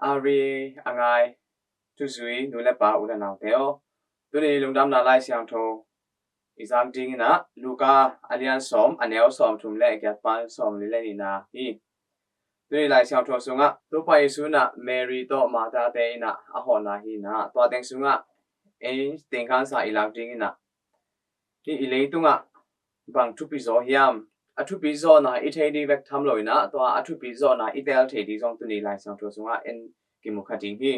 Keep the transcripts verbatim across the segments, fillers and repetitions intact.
A ri a ngai thuzui nu le pa u le naute aw, tuni lungdamna Lai Siangtho i zak ding in ah Luka a lian sawm, a neu sawm thum le a giat pan sawm li le nihna hi. Tuni Lai Siangtho sungah Topa Jesu in ah Mary tawh Martha te in ah a hawhna hi in ah, tua teng sungah ei tengkhansa i lak ding in ah, hih i leitungah bang thupi zaw hiam? A thupi zawhna i thei ding bek tham lo in ah, tua a thupi zawhna i tel thei ding zong tuni Lai Siangtho sungah en kimu kha ding hi.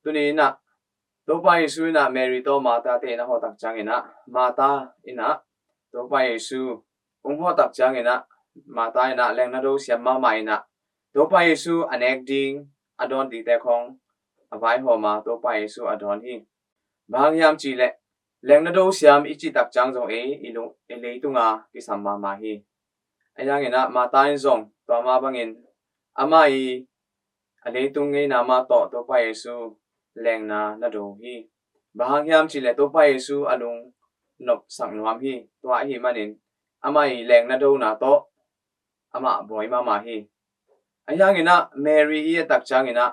Tuni in ah Topa Jesu in ah Mary tawh Martha te in a hawh tak ciangin ah, Martha in ah Topa Jesu hong hawh tak ciangin ah, Martha in ah lengna do siam mahmah in ah, Topa Jesu a nek ding, a dawn dingte khawng a vaihawm a, Topa Jesu a dawn hi. Bang hang hiam cih leh lengna do siam i cih tak ciang zong ei i lu-, i leitunga kisam mahmah hi. Ahi hangin ah Martha in zong tua mah bangin amah i a leitung ngeina mah tawh Topa Jesu lengna na do hi. Bang hang hiam cih leh Topa Jesu a lungnopsak nuam hi. Tua ahih manin amah i lengna dona tawh amah buai mahmah hi. Ahi hangin ah Mary i et tak ciangin ah,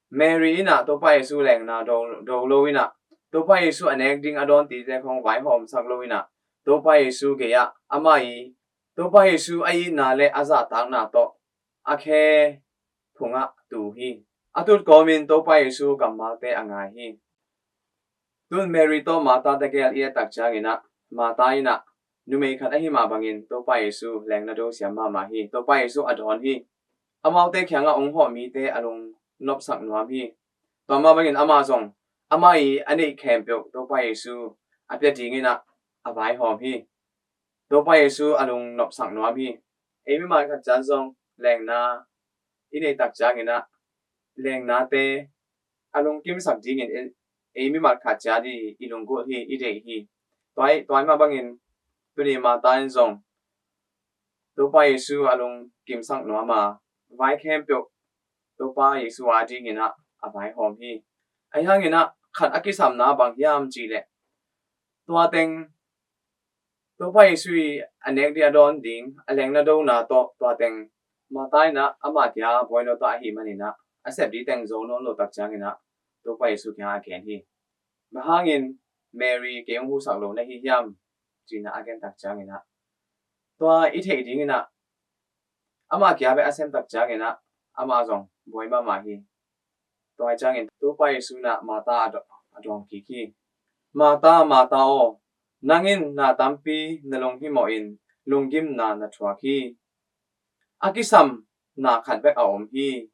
Mary in ah Topa Jesu lengna do, do lo in ah, Topa Jesu a nek ding, a dawn dingte khawng vaihawmsak lo in ah, Topa Jesu gei-ah amah i, Topa Jesu a itna le a zahtakna tawh a khe phungah tu hi. A tut kawmin Topa Jesu kammalte a ngai hi. Tun Mary tawh Martha tegel i et tak ciangin ah, Martha in ah numei khat ahi mah bangin Topa Jesu lengna do siam mahmah hi. Topa Jesu a dawn hi. Amaute kiangah hong hawh mite a lungnopsak nuam hi. Tua mah bangin amah zong amah i a neih khempeuh Topa Jesu a pia dingin ah a vaihawm hi. Topa Jesu a lungnopsak nuam hi. Ei mimal khat ciat zong lengna i nei tak ciangin ah, lengnate a lungkimsak dingin ei, ei mimal khat ciat i, i lunggulh hi, i deih hi. Tua ahih, tua ahih mah bangin tuni Martha in zong Topa Jesu a lungkimsak nuam a, vai khempeuh Topa Jesu a dingin ah a vaihawm hi. Ahi hangin ah khat a kisamna bang hiam cih leh, tua teng Topa Jesu i a nek ding, a dawn ding, a lengna dona tawh tua teng Martha in ah amah kia buai lo ta ahih manin ah, a sep ding teng zo nawn lo tak ciangin ah Topa Jesu kiangah a gen hi. Bang hangin Mary kei hong husak lo na hi hiam? Ci-in ah a gen tak ciangin ah, tua i theih dingin ah amah kia bek a sem tak ciangin ah amah zong buai mahmah hi. Tua ahih ciangin Topa Jesu in ah Martha a daw-, a dawng kik hi. Martha, Martha aw, nang in na tampi na lunghimawhin lunggimna na thuak hi. A kisamna khat bek a om hi.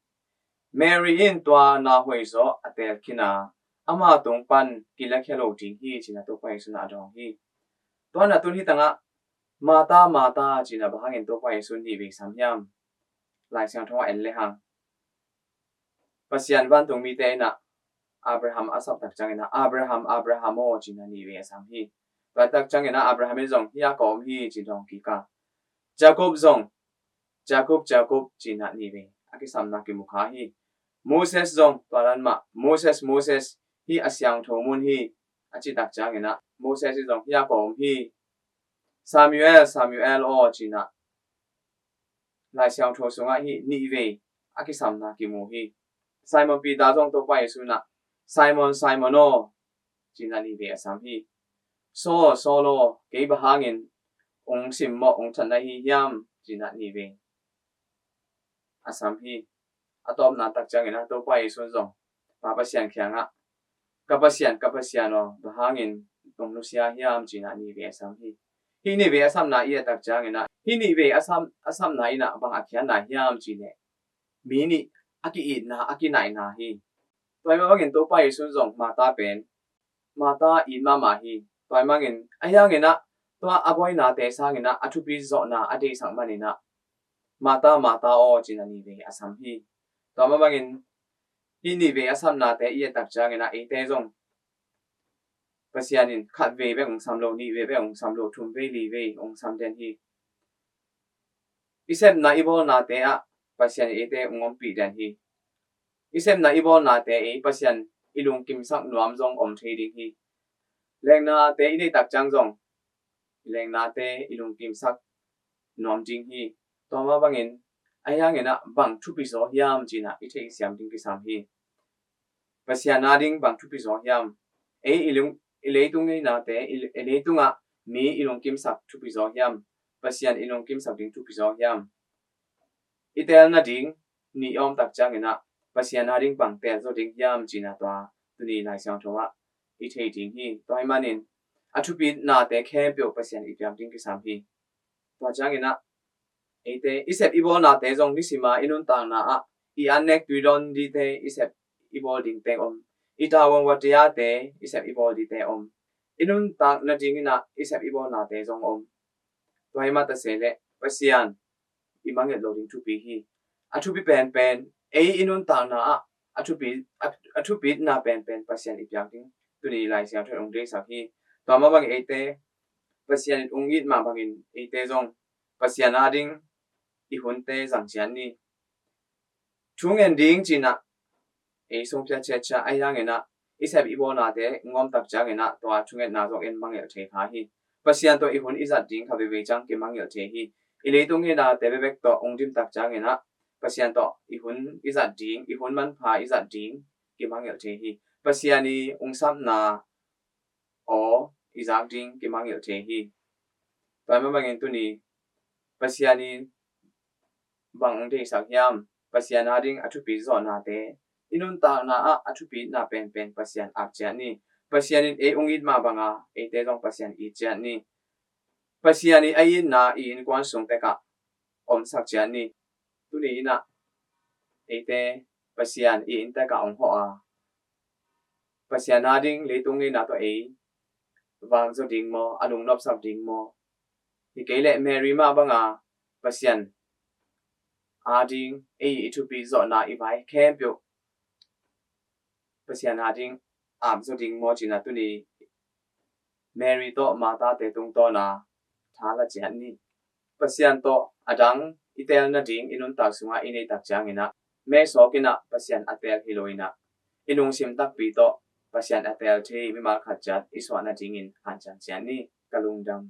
Mary in tua na hoihzaw a teel khin a, ama tung pan kilakhia lo ding hi, ci-in ah Topa Jesu in ah a dawng hi. Tua in ah tun hi tangah Martha, Martha, ci-in ah bang hangin Topa Jesu in nih vei sam hiam? Lai Siangtho ah en le hang, Pasian vantung mite in ah Abraham a sap tak ciangin ah, Abraham, Abraham aw, ci-in ah nih vei a sam hi. Tua tak ciangin ah Abraham in zong, hiah ka om hi, ci-in dawng kik a. Jacob zong, Jacob, Jacob, ci-in ah nih vei a kisamna kimu kha hi. Moses zong tua dan mah, Moses, Moses, hih a siangtho mun hi, a cih tak ciangin ah Moses in zong, hiah ka om hi. Samuel, Samuel aw, ci-in ah Lai Siangtho sungah hih nih vei a kisamna kimu hi. Simon Peter zong Topa Jesu in ah, Simon, Simon aw, ci-in ah nih vei a sam hi. Saul, Saul aw, kei bang hangin hong simmawh, hong that na hi hiam? Ci-in ah nih vei a sam hi. A tawpna tak ciangin ah Topa Jesu in zong Pa Pasian kiangah, ka Pasian, ka Pasian aw, bang hangin hong nusia hiam? Ci-in ah nih vei a sam hi. Hih nih vei a samna i et tak ciangin ah, hih nih vei a sam, a samna in ah bang a khiatna hiam cih leh, mi nih a ki-itna, a kinaihna hi. Tua ahih mah bangin Topa Jesu in zong Martha pen, Martha it mahmah hi. Tua ahih mangin, ahi hangin ah tua a buainate sangin ah a thupi zawhna a deihsak manin ah, Martha, Martha aw, ci-in ah nih vei a sam hi. Tua mah bangin hih nih vei a samnate i et tak ciangin ah eite zong Pasian in khat vei bek hong sam lo, nih vei bek hong sam lo, thum vei, li vei hong sam den hi. I sepna i bawlnate ah Pasian in eite hong ompih den hi. I sepna i bawlnate ei Pasian i lungkimsak nuam zong om thei ding hi. Lengnate i neih tak ciang zong lengnate i lungkimsak nuam ding hi. Tua mah bangin Ahi hangin ah bang thupi zaw hiam ci-in ah i theihsiam ding kisam hi. Pasian ading bang thupi zaw hiam? Ei i lung, i leitung ngeinate, i, i leitungah mi i lungkimsak thupi zaw hiam? Pasian i lungkimsak ding thupi zaw hiam? I teel nading ni a om tak ciangin ah Pasian ading bang teel zaw ding hiam ci-in ah tua tuni Lai Siangtho ah i thei ding hi. Tua ahih manin a thupitnate khempeuh Pasian i piak ding kisam hi. Tua ciangin ah eite i sep i bawlnate zong nisim a i nuntakna ah i annek tuidawn dingte i sep i bawl dingte om. I tavuan vatiate i sep i bawl dingte om. I nuntak nadingin ah i sep i bawlnate zong om. Tua hi mah ta se leh Pasian i mangngilh loh ding thupi hi. A thupi penpen, ei i nuntakna ah a thupi, a, a thupitna penpen Pasian i piak ding tuni Lai Siangtho in hong deihsak hi. Tua mah bangin eite Pasian in hong it mah bangin eite zong Pasian ading i hunte zang ciat ni. Thu ngen ding ci-in ah ei sung phiat ciatciat ahi hangin ah i sep i bawlnate ngawm tak ciangin ah tua thungetna zong en mangngilh thei kha hi. Pasian tawh i hun i zat ding kha veivei ciang kimangngilh thei hi. I leitung ngeinate bekbek tawh hong dim tak ciangin ah Pasian tawh i hun i zat ding, i hun manpha i zat ding kimangngilh thei hi. Pasian i hong sapna aw i zak ding kimangngilh thei hi. Tua mah bangin tuni Pasian i bang hong deihsak hiam? Pasian ading a thupi zawhnate, i nuntakna ah a thupitna penpen Pasian ap ciat ni. Pasian in ei hong it mah banga eite zong Pasian it ciat ni. Pasian i a itna i innkuan sung tekah omsak ciat ni. Tuni in ah eite Pasian i inn tekah hong hawh a, Pasian ading leitung ngeina tawh ei vak zaw ding maw, a lungnopsak ding maw? Hi kei leh Mary mah banga Pasian ading ei i thupi zawhna i vai khempeuh Pasian ading ap zaw ding maw ci-in ah tuni Mary tawh Martha-te tungtawn a tha la ciat ni. Pasian tawh a dang i teel nading i nuntak sungah i neih tak ciangin ah, mesawk in ah Pasian a teel hi lo in ah, i lungsim takpi tawh Pasian a teel thei mimal khat ciat i suah nadingin hanciam ciat ni. Ka lungdam.